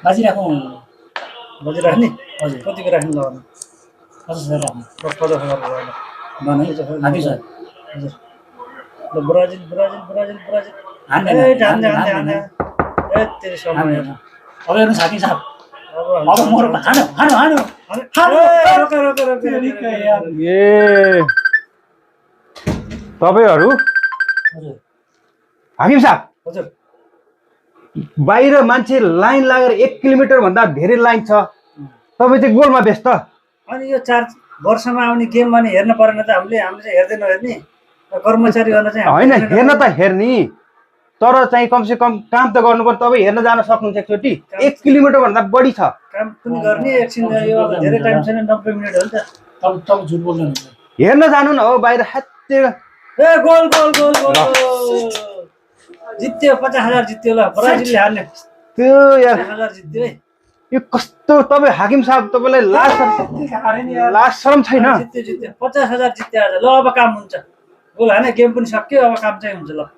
बाजी राखौँ बजी राख्ने हजुर कतिको राख्नु ल 50,000 राखौँ 50,000 भयो भने हाबी सर हजुर ल ब्राजिल ब्राजिल ब्राजिल ब्राजिल हान्दैन ए ठान्दै हान्दै हान्दैन हान्दै ए तेरो समय हान्दैन अब हेर्नु साथी साहब अब अब मोर हानो हानो हानो ए रोक रोक रोक यार ए तपाईहरु हजुर हाकिम साहब हजुर बाहिर मान्छे लाइन लागेर 1 किलोमिटर भन्दा धेरै लाइन छ तपाई चाहिँ गोलमा व्यस्त अनि यो 4 वर्षमा आउने गेम भने हेर्न परेन त हामीले चाहिँ हेर्दैनौ हेर्ने कर्मचारीहरुलाई चाहिँ हैन हेर्न त हेर्नी तर चाहिँ कमसे कम काम त गर्नुपर्छ तपाई हेर्न जान सक्नुहुन्छ एकचोटी 1 किलोमिटर भन्दा बढी छ काम पनि गर्ने एकछिन यो अब धेरै टाइम छैन 90 मिनेट हो नि त तब झुट बोल्दैन हेर्न जानु न हो बाहिर हत्ते ए गोल गोल गोल गोल जित्यो 50,000 जित्यो ल ब्राजिलले हार्ने त्यो यार 50,000 जित्यो है यो कस्तो तपाई हाकिम साहब तपाईलाई लाज शरम छैन जित्यो जित्यो 50,000 जित्यो आज ल अब काम हुन्छ गोल हैन गेम पनि सक्यो अब काम चाहिँ हुन्छ ल